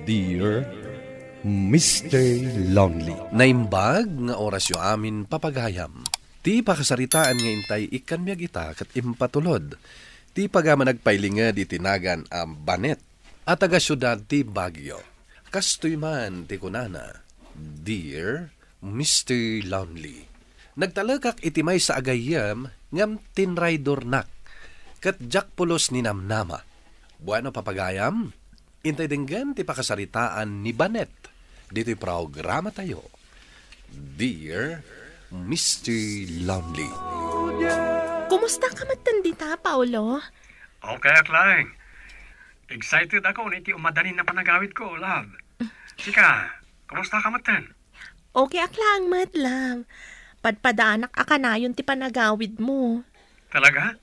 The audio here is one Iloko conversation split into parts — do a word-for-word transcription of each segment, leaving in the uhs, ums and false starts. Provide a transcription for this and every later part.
Dear Mister Lonely. Naimbag nga orasyo amin, papagayam. Ti pakasaritaan nga intay ikkan biag ita ket impatulod ti pagaman agpailinged iti nagan a Banet a taga-siudad ti Baguio. Kastoy man ti kunana, Dear Mister Lonely, nagtalekak iti maysa a gayyem ngem tinraydornak, ket diak pulos ninamnama. Bueno, papagayam, intay denggen ti pakasaritaan ni Banet ditoy programatayo, Dear Mister Lonely. Kumusta ka metten dita, Paolo? Okay ak laeng. Excited ako iti umadanin a panagawidko, love. Sika, kumusta ka metten? Okay ak laeng met, love. Padpadaanak a kanayon ti panagawidmo. Talaga?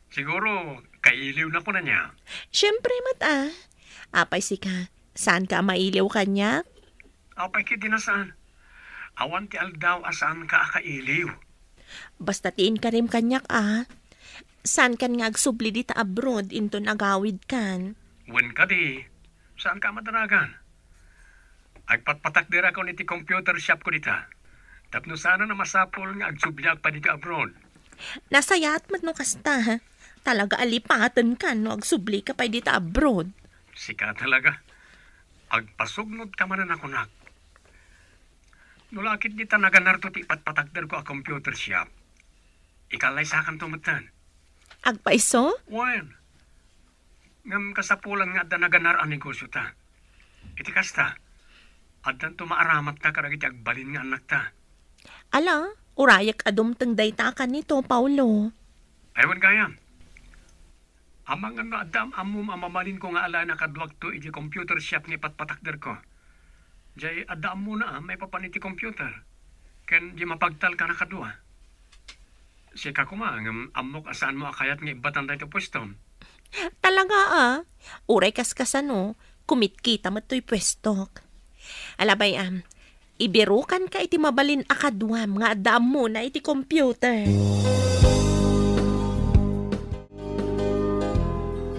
Siguro, kailiwnak aya. Siempre met, a. Apay sika, saanka a mailiw kaniak? Apay ketdi a saan. Awan ti aldaw a saanka a kailiw. Basta ti inkarim kaniak, a. Saankan nga agsubli dita abroad inton agawidkan? Wen kadi, saanka a madanagan. Agpatpatakderakon iti computer shopko dita. Tapno saanen a masapul nga agsubliak pay dita abroad. Nasayaat met no kasta, ha? Talaga a lipatenkan no agsublika pay dita abroad. Sika talaga. Agpasugnodka manen a kunak. No la ketdi ta naganarto ti ipatpatakderko a computer shop, ikallaysakanto metten. Agpayso? Wen. Ngem kasapulan nga adda naganar a negosiota. Iti kasta, addanto maaramatta kadagiti agbalin nga annakta. Ala, urayak a dumteng dayta a kanito, Paolo. Ay, wen gayam. Amangan no adda am-ammom a mabalinko nga alaen a kaduakto iti computer shop nga ipatpatakderko. Jay adda ammona a maipapan iti computer. Ken di mapagtalkan a kadua. Sika koma, ngem ammok a saanmo a kayat nga ibbatan daytoy puestom. Talaga, a? Uray kaskasano, kumitkita met toy puestok. Alabay, am, ibirukanka iti mabalin a kaduam nga adda ammona iti computer.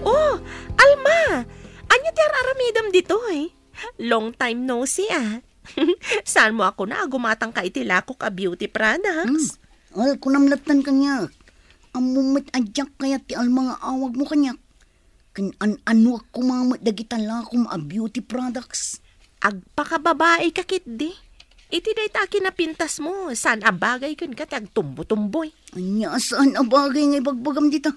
Oh, Alma! Ania ti ar-aramidem ditoy? Long time no see, a. Saanmo a kuna a gumatangka iti lakok a beauty products? Hmm. Well, kunam lattan kaniak. Ammom met a diak kayat ti Alma nga awagmo kaniak. Ken an-anuak koma met dagita lakom a beauty products. Agpakababaika ketdi. Iti dayta a kinapintasmo, saan a bagay kenka ti agtumbotumboy. Ania a saan a bagay nga ibagbagam dita?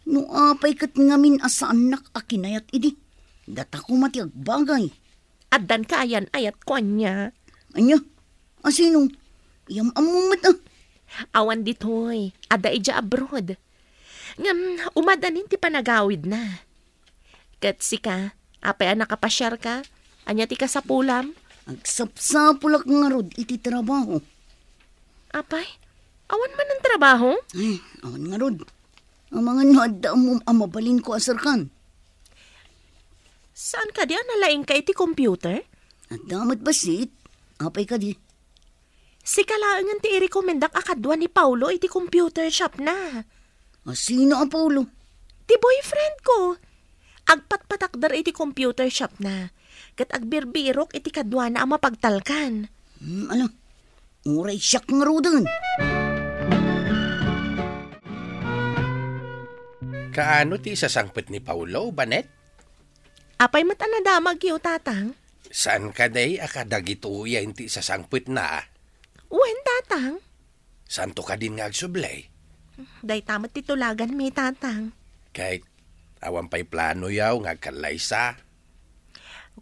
No apay ket ngamin a saannak a kinayat idi, data koma ti agbagay. Addan kaayan-ayatko ania? Ania? A sino? Yam-ammom met a. Awan ditoy, adda idiay abroad. Ngem, umadanin ti panagawidna. Ket sika, apay a nakapasiarka? Ania ti kasapulam? Agsapsapulak ngarud iti trabaho. Apay, awan manen trabaho? Ay, awan ngarud. Amangan no adda ammom a mabalinko a serkan. Saan kadi a nalaingka iti computer? Adda met bassit. Apay kadi? Sika laengen ti irekomendak a kadua ni Paolo iti computer shopna. A sino a Paolo? Ti boyfriendko. Agpatpatakder iti computer shopna. Ket agbirbirok iti kaduana a mapagtalkan. Hmm, ala. Uray siak ngaruden. Kaano ti isasangpet ni Paolo, Banet? Apay met a nadamagyo, Tatang? Saan kadi a kadagitoyen ti isasangpetna? Wen, Tatang. Saanto kadin nga agsubli? Dayta met ti tulaganmi, Tatang. Ket awan pay planoyo nga agkallaysa?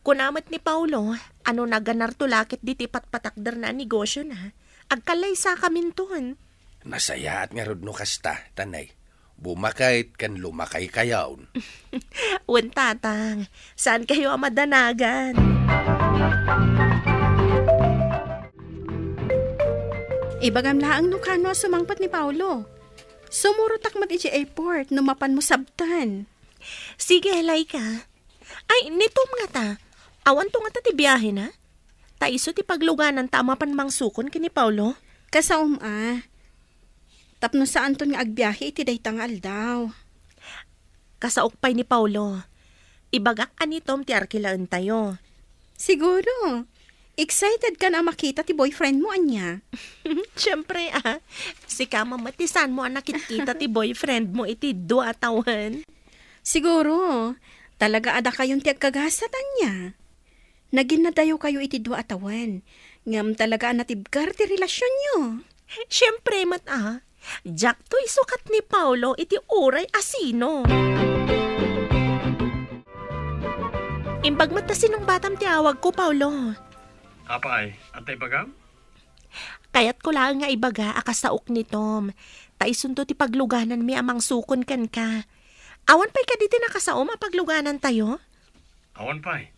Kuna met ni Paolo a no naganarto la ketdi ti patpatakderna a negosiona, agkallaysakaminton. Nasayaat ngarud no kasta, Tanay. Bumakayt ken lumakaykayon. Wen, Tatang, saankayo a madanagan. Ibagam laeng no kano a sumangpet ni Paolo. Sumurotak met idiay airport no mapanmo sabten. Sige, Laika. Ay, ni Tom ngata, awanto ngata ti biahena? Ta isu ti paglugananta a mapan mangsukon ken ni Paolo? Kasaom a. Tapno saanton nga agbiahe iti dayta nga aldaw. Kasaok pay ni Paolo. Ibagak a ni Tom ti arkilaentayo. Siguro. Excited ka na makita ti boyfriend mo, ania? Siyempre, ah. Sika met ti saan mo a nakitkita ti boyfriend mo iti dua a tawen? Siguro. Talaga a dakayon ti agkagasat, ania? Naginnadayokayo iti dua a tawen. Ngem talaga a natibker ti relasionyo. Siyempre met, ah. Diakto isukat ni Paolo iti uray a sino. Imbag met ta sinungbatam ti awagko, Paolo. Apay, adda ibagam? Kayatko laeng nga ibaga a kasaok ni Tom. Ta isunto ti paglugananmi a mangsukon kenka. Awan pay kadi ti nakasaom a pagluganantayo? Awan pay.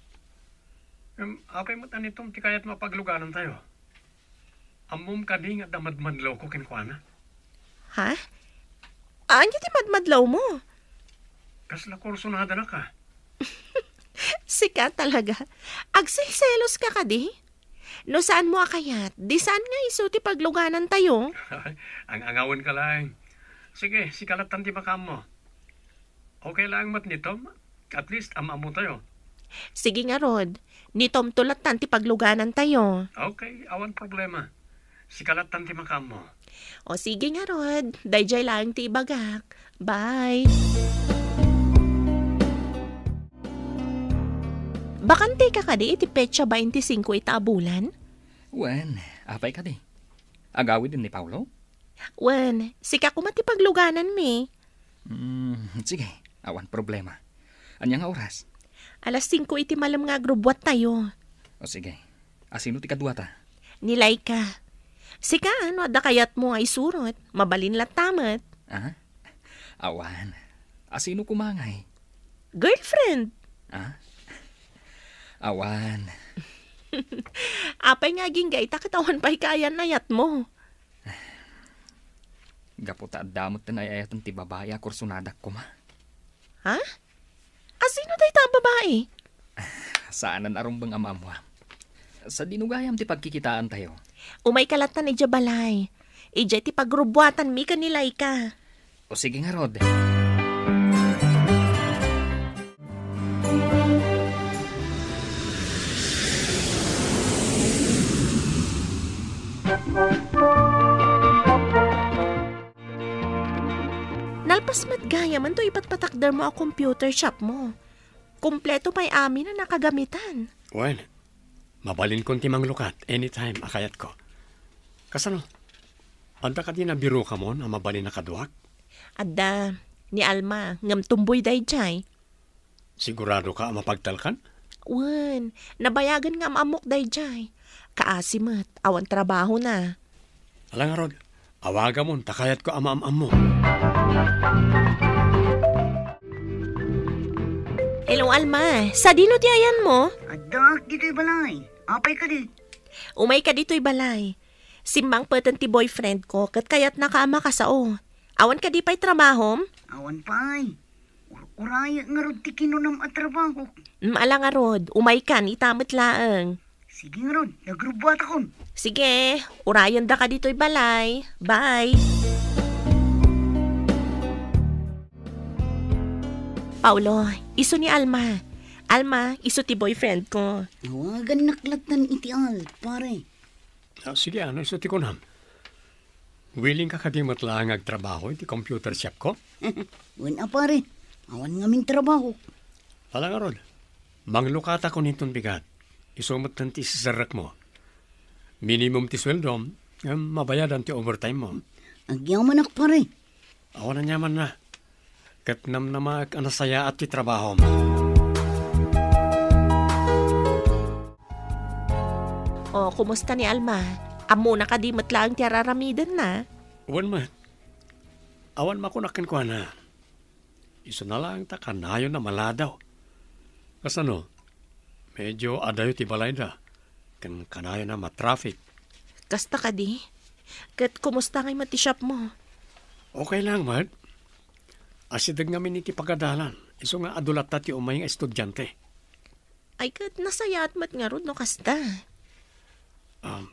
Ngem, apay met a ni Tom ti kayatmo a pagluganantayo? Ammom kadi nga adda madmadlawko kenkuana? Ha? Ania ti madmadlawmo? Kasla kursunadana ka. Sika talaga. Agselselos ka kadi? No saan mo a kayat, di saan nga isu ti pagluganantayo. Ang-angawen ka laeng. Sige, sika lattan ti makaammo. Okay lang met ni Tom. At least, am-ammotayo. Sige ngarud, ni Tomto lattan ti pagluganantayo. Okay, awan problema. Sika lattan ti makaammo. O sige ngarud, daydiay laeng ti ibagak. Bye. Bakante ka kadi iti petsa bainti singko ita a bulan? Wen, apay kadi? Agawiden ni Paolo? Wen, sika koma ti paglugananmi. Mm, sige, awan problema. Ania nga oras? Alas singko iti malem nga agrubbuattayo. O sige. Asino ti kaduata? Ni Laika. Sika, no adda kayatmo a isurot, mabalin latta met. Ah? Awan. Asino koma ngay? Girlfriend. Ah? Awan. Apay nga agingga ita ket awan pay kaayannayatmo? Gapu ta adda met ti ay-ayaten ti babai a kursunadak koma. Ha? Asino dayta a babai? Saanen a rumbeng a maammuam. Sadino gayam ti pagkikitaantayo? Umayka lattan idiay balay. Idiay ti pagrubbuatanmi ken ni Laika. O sige ngarud. Nalpas met gayamen toy ipatpatakdermo a computer shopmo. Kompleto pay amin a nakagamitan. Wen, mabalinkon ti manglukat anytime a kayatko. Kasano? Adda kadi nabirokamon a mabalin a kaduak? Adda, ni Alma, ngem tumboy daydiay. Sigurado ka a mapagtalkan? Wen, nabayagen nga am-ammok daydiay. Kaasi met, awan trabahona. Ala ngarud, awagamon ta kayatko a maam-ammo. Hello, Alma. Sadino ti ayanmo? Addaak ditoy balay. Apay kadi? Umayka ditoy balay. Simmangpeten ti boyfriend ko, ket kayatnaka a makasao. Awan kadi pay trabahom? Awan pay. Ur-, urayek ngarud ti kinunam a trabaho. Mm, ala ngarud, umaykan ita met laeng. Sige ngarud, nagrubbuatakon. Sige, urayendaka ditoy balay. Bye. Paulo, isu ni Alma. Alma, isu ti boyfriend ko. Awagannak lattan iti Al, pare. Ah, sige, ano isu ti kunam? Willing ka kadi met laeng nga agtrabaho iti computer shop ko? Wen a, pare. Awan ngamin trabaho. Ala ngarud, manglukatakon inton bigat. Isu met ti siserrekmo. Minimum ti sueldom, ngem mabayadan ti overtime mo. Agyamanak, pare. Awan aniamanna. Ket namnamaek a nasayaat ti trabahom. O, kumusta ni Alma? Ammona kadi met laeng ti ar-aramidenna? Wen met. Awan makunak kenkuana. Isuna laeng ta kanayon a maladaw. Kasano? Medyo adayo ti balayda. Ken kanayon a matraffic. Kasta kadi? Ket kumusta ngay met ti shopmo? Okay lang met. Asideg ngamin iti pagadalan. Isu nga adu latta ti umay nga estudiante. Ay, ket nasayaat met ngarud no kasta. Um,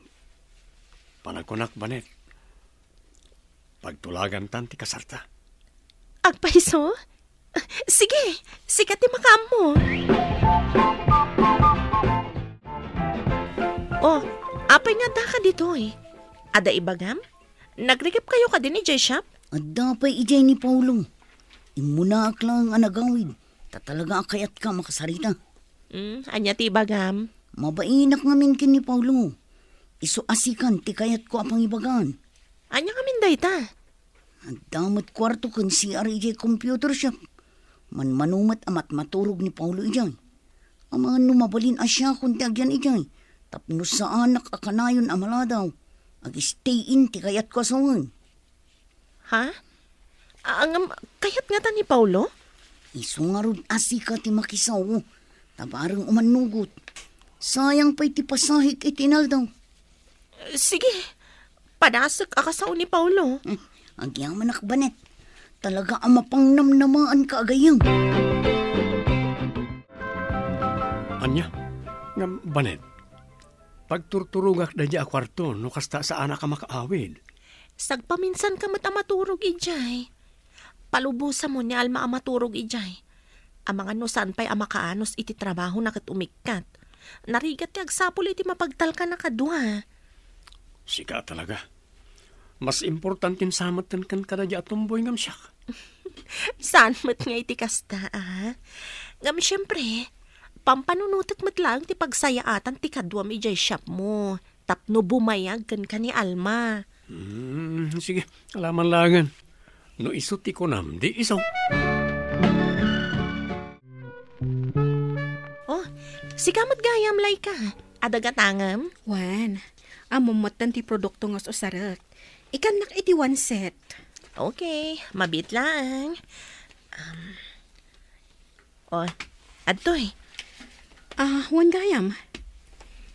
panagkunak, Banet, pagtulagantan ti kasarta. Agpayso? Sige, sika ti makaammo. Oh, apay nga addaka ditoy? Adda ibagam? Nagrikipkayo kadi ni Jay Shop? Adda pay idiay ni Paulo. Immunaak laeng a nagawid, ta talaga a kayatka a makasarita. Mm, ania ti ibagam? Mabainak ngamin ken ni Paulo. Isu a sikan ti kayatko a pangibagaan. Ania ngamin dayta? Adda met kuarto ken C R idiay computer shop. Manmano met a matmaturog ni Paulo idiay. Amangan no mabalin a siakon ti agyan idiay, tapno saanak a kanayon a maladaw. Ag-stay in ti kayatko a sawen. Ha? Ngem, kayat ngata ni Paulo? Isu ngarud a sika ti makisao, ta bareng umannugot. Sayang pay ti pasahek iti inaldaw. Sige, padasek a kasao ni Paulo. Hmm, agyamanak, Banet. Talaga a mapangnamnamaanka a gayyem. Ania? Ngem, Banet, pagturturogak daydi a kuarto no kasta saanak a makaawid. Sagpaminsanka met a maturog idiay. Palubosamon ni Alma a maturog idiay. Amangan no saan pay a makaanus iti trabahona ket umikkat. Narigat ti agsapul iti mapagtalkan a kadua. Sika talaga. Mas importanten sa met kenka daydi a tomboy ngem siak. Saan met nga iti kasta, a? Ngem siempre, pampanunotek met laeng ti pagsayaatan ti kaduam idiay shopmo tapno bumayag kenka ni Alma. Hmm, sige, alaman laengen. No isu ti kunam, di isu. Oh, sika met gayam, Laika. Adda gatangem? Wen, ammom metten ti produkto nga usarek. Ikannak iti one set. Okay, mabiit laeng. Um, oh, adtoy. Ah, wen gayam.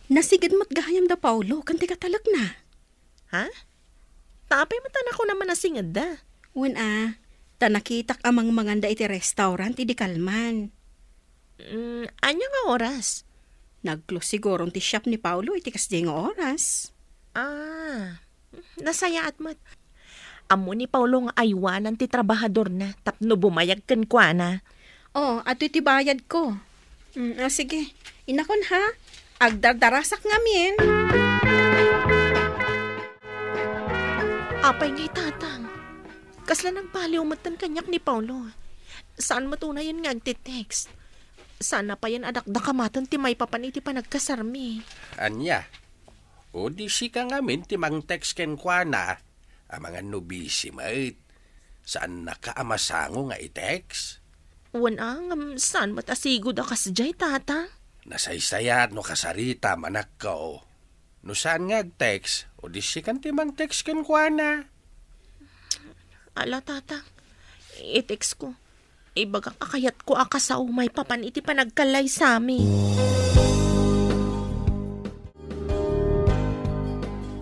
Nasiged met gayam da Paulo, ken ti katalekna. Ha? Ta apay met a nakunam a nasingedda? Wen a, ta nakitak a mangmanganda iti restaurant idi kalman. Mm, ania nga oras? Nag-close siguron ti shop ni Paulo iti kasdiay nga oras. Ah, nasayaat met. Ammo ni Paulo nga aywanan ti trabahadorna tapno bumayag kenkuana. Oh, adtoy ti bayadko. Mm, ah, sige. Inakon, ha? Agdardarasak ngamin. Apay ngay, Tatang? Kasla nagbaliw metten kaniak ni Paulo. Saan met unayen nga agti-text. Saan a payen a dakdakamaten ti maipapan iti panagkasarmi. Ania? O di sika ngamin ti mang-text kenkuana? Amangan no busy met. Saannaka a masango nga i-text? Wen a, ngem saan met a sigud a kasdiay, Tata? Nasaysayaat no kasarita, manakko. No saan nga ag-text, o di sikan ti mang-text kenkuana. Ala, Tata. I-text ko. Ibagak a kayatko a kasao maipapan iti panagkallaysami.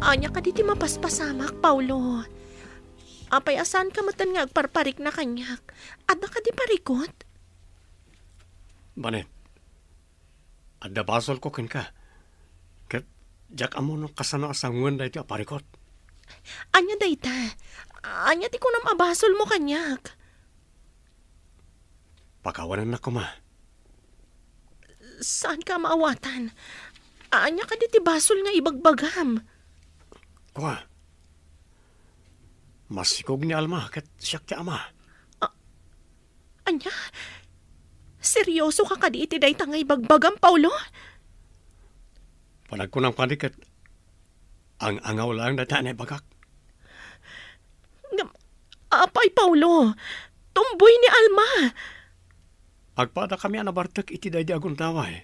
Ania kadi ti mapaspasamak, Paulo? Apay a saanka metten nga agparparikna kaniak? Adda kadi parikut? Banet, adda basolko kenka. Ket diak ammo no kasano a sangoen daytoy a parikut. Ania dayta? Ania ti kunam a basolmo kaniak? Pakawanennak koma. Saanka a maawatan? Ania kadi ti basol nga ibagbagam? Kua, masikog ni Alma ket siak ti ama. A-, ania? Seriosoka kadi iti dayta nga ibagbagam, Paulo? Panagkunam kadi ket ang-angaw laeng dayta a naibagak. Ngem, apay, Paulo, tumboy ni Alma. Agpadakami a nabartek iti daydi a gundaway,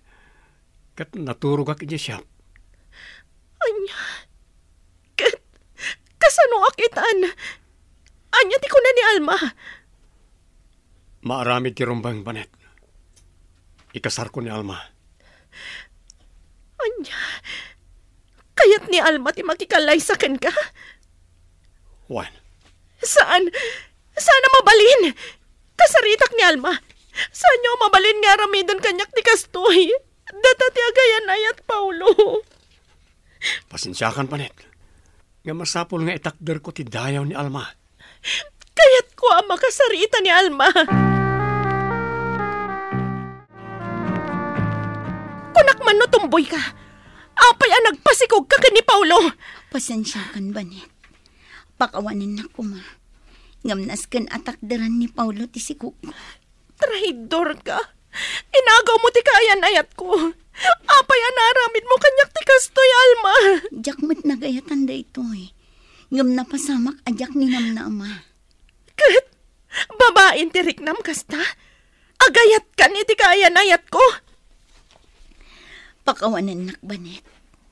ket naturogak idiay siak. Ania? Ket kasanoak itan? Ania ti kuna ni Alma? Maaramid ti rumbeng, Banet. Ikasarko ni Alma. Ania? Kayat ni Alma ti makikallaysa kenka? Wen. Saan? Saan a mabalin? Kasaritak ni Alma. Saanyo a mabalin nga aramiden kaniak ti kastoy? Data ti agayan-ayat, Paulo. Pasensiakan, Banet. Nga masapul nga itakderko ti dayaw ni Alma. Kayatko a makasarita ni Alma. Kunak man no tumboyka. Apay a nagpasikogka ken ni Paulo? Pasensiakan, Banet. Pakawanennak koma. Ngem nasken a takderan ni Paulo ti sikogko. Traidorka. Inagawmo ti kaayan-ayatko. Apay a naaramidmo kaniak ti kastoy, Alma? Diak met nagayatan daytoy. Ngem napasamak a diak ninamnama. Ket babain ti riknam kasta? Agayatkan iti kaayan-ayatko? Pakawanennak, Banet.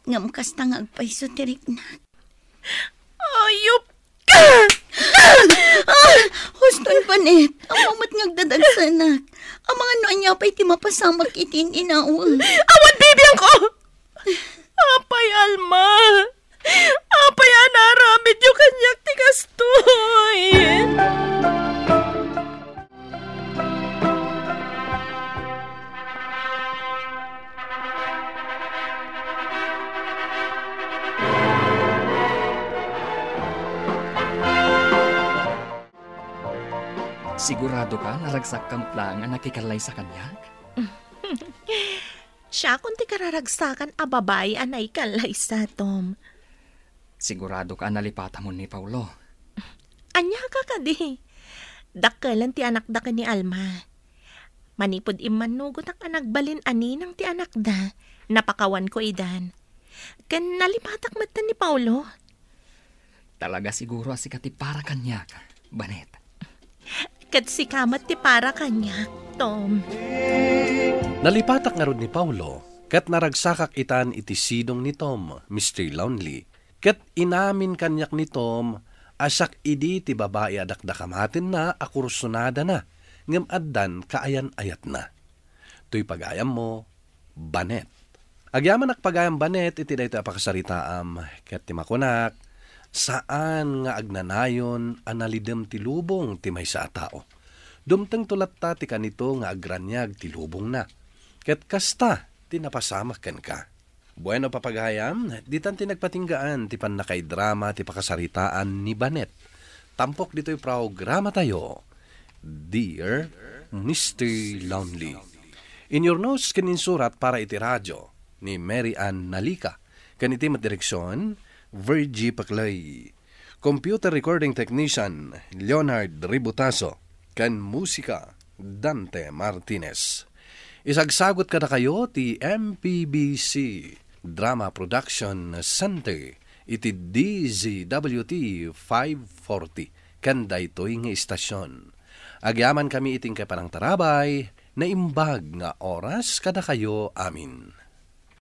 Ngem kasta nga agpayso ti riknak. Ayupka! Ah, huston, Banet. Ammo met nga agdadagsanak. Amangan no ania pay ti mapasamak iti in-inawa. Awan bibiangko! Apay, Alma! Apay a naaramidyo kaniak ti kastoy? Siguradoka, naragsak ka met laeng a nakikallaysa kaniak? Siakon ti kararagsakan a babai a naikallaysa, Tom. Siguradoka a nalipatamon ni Paulo? Ania ka kadi? Dakkelen ti anakda ken ni Alma. Manipud immannugotak a nagbalin a ninang ti anakda, napakawanko idan. Ken nalipatak metten ni Paulo. Talaga siguro a sika ti para kaniak, Banet. Ket sika met ti para kaniak, Tom. Nalipatak ngarud ni Paulo, ket naragsakak itan iti sidong ni Tom, Mister Lonely, ket inamin kaniak ni Tom a siak idi ti babai a dakdakamatenna a kursunadana ngem addan kaayan-ayatna. Toy pagayammo, Banet. Agyamanak pagayam, Banet, iti daytoy a pakasaritaam, ket ti makunak, saan nga agnanayon a nalidem ti lubong ti maysa a tao. Dumtengto latta ti kanito nga agraniag ti lubongna. Ket kasta ti napasamak kenka. Bueno, papagayam, ditan ti nagpatinggaan ti pannakaidrama ti pakasaritaan ni Banet. Tampok ditoy programatayo, Dear Mister Lonely. Inyurnos ken insurat para iti radio ni Mary Ann Nalika, ken iti met direksion, Virgie Paclay. Computer recording technician, Leonard Ributaso, ken musika, Dante Martinez. Isagsagut kadakayo ti M P B C Drama Production Center iti D Z W T five forty ken daytoy nga istasion. Agyamankami iti inkay panangtarabay, naimbag nga oras kadakayo amin.